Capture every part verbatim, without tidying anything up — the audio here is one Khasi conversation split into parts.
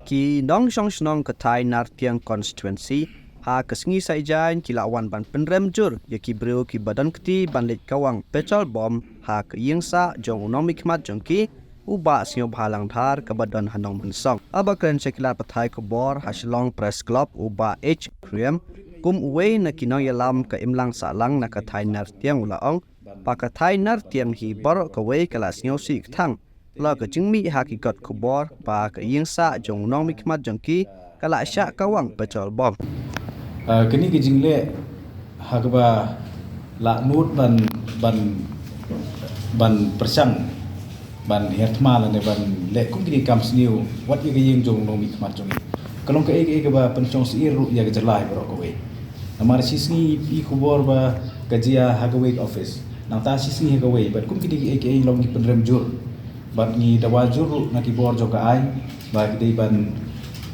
Ki nongshong shnong ka Thaiñ Nartiang constituency ha ka sngi Saitjaiñ ki la wan ban pynrem jur ïa ki briew kiba don kti ban leit kawang petrol bomb ha ka ïing sah jong u nongmihkhmat jong ki, u Bah Sniawbhalang Dhar, kaba don ha Nongmynsong. Haba kren sha ki lad pathai khubor ha Shillong Press Club, u Bah H Prem, kum uwei na ki nongïalam ka imlang sahlang na ka Thaiñ Nartiang, u la ong ba ka Thaiñ Nartiang hi baroh kawei ka la sngewsih kthang la ka jingmih ha ki kot khubor ba ka ïing sah jong u nongmihkhmat jong ki ka la shah kawang petrol bomb. Ah, kane ka jingleh ha kaba la nud ban, ban, ban pyrshang, ban hiar thma lane ban leh kum kine ki kam sniew wat ïa ka ïing jong u nongmihkhmat jong ngi, ka long kaei kaei kaba pynshong syier ruh ïa ka jylla hi baroh kawei. Namar shisngi i khubor ba ka jia ha kawei ka office, nangta shisngi ha kawei, bad kum kine kiei kiei long ki pynrem jur. Bad ngi dawa jur ruh na ki bor jong ka aiñ ba ki dei ban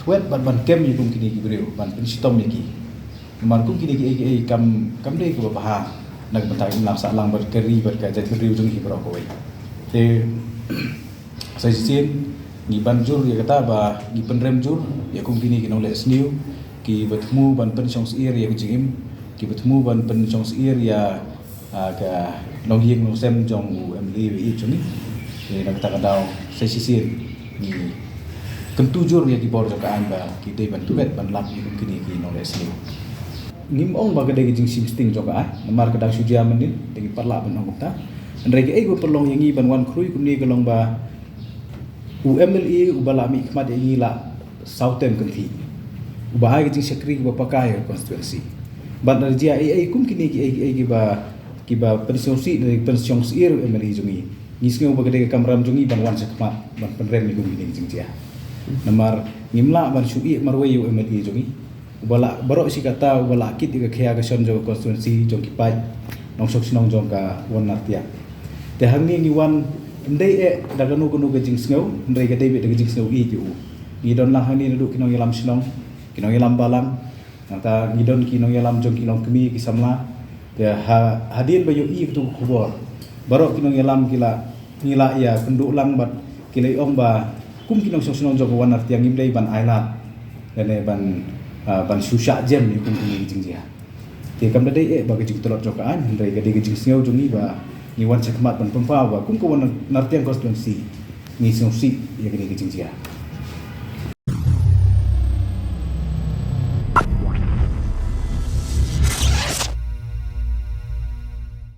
thwet bad ban kem ïa kum kine ki briew, ban pynshitom ïa ki. Namar kum kine kiei kiei kam, kam dei kaba bha na ka bynta ka imlang sahlang bad ka ri bad ka jaitbynriew jong ngi baroh kawei. Te sa shisien ngi ban jur ïa kata ba ngi pynrem jur ïa kum kine ki nongleh sniew kiba thmu ban pynshong syier ïa ka jingim, kiba thmu ban pynshong syier ïa, ah, ka longïing longsem jong u M L A ba ïeit jong ngi. Te na kata ka daw sa shisien ngi kyntu jur ïa ki bor jong ka aiñ ba ki dei ban thwet ban lap ïa kum kine ki nongleh sniew. Ngim ong ba ka dei ka jingshim sting jong ka aiñ, namar ka dang shu jia mynnin, te ngi pat lah ban ong kumta. Hynrei kaei kaba pynlong ïa ngi ban wan khrui kumne ka long ba u M L A uba la mihkhmat ïa ngi la saw term kynthih, uba ai ka jingshakri kaba paka ïa ka constituency. Bad lada jia ei ei kum kine kiei kiei kiba, kiba pynshong syier, pynshong syier u M L A jong ngi, ngi sngew ba ka dei ka kamram jong ngi ban wan shakhmat ban pynrem ïa kum kine ki jingjia. Namar ngim lah ban shu ïeh marwei ïa u M L A jong ngi, uba la baroh shi katta, uba la kit ïa ka khia ka shon jong ka constituency jong ki paid nongshong shnong jong ka Wan Nartiang. Te hangne ngi wan ym dei eh da kano kano ka jingsngew, hynrei ka dei beit da ka jingsngew ïeit ïa u. Ngi don lang hangne naduh ki nongïalam shnong, ki nongïalam balang, nangta ngi don ki nongïalam jong ki longkmie ki samla. Te ha, hadien ba ïohi ïa katu ka khubor, baroh ki nongïalam ki la, ngi la ïakynduh lang bad ki la ong ba kum ki nongshong shnong jong ka Wan Nartiang ngim dei ban ailad lane ban, ah, ban shu shah jem ïa kum kine ki jingjia. Te kam da dei eh ba ka jingtlot jong ka aiñ, hynrei ka dei ka jingsngew jong ngi ba ngi wan shakhmat ban pynpaw ba kum ka Wan Nartiang constituency ngi sngewsih ïa kine ki jingjia.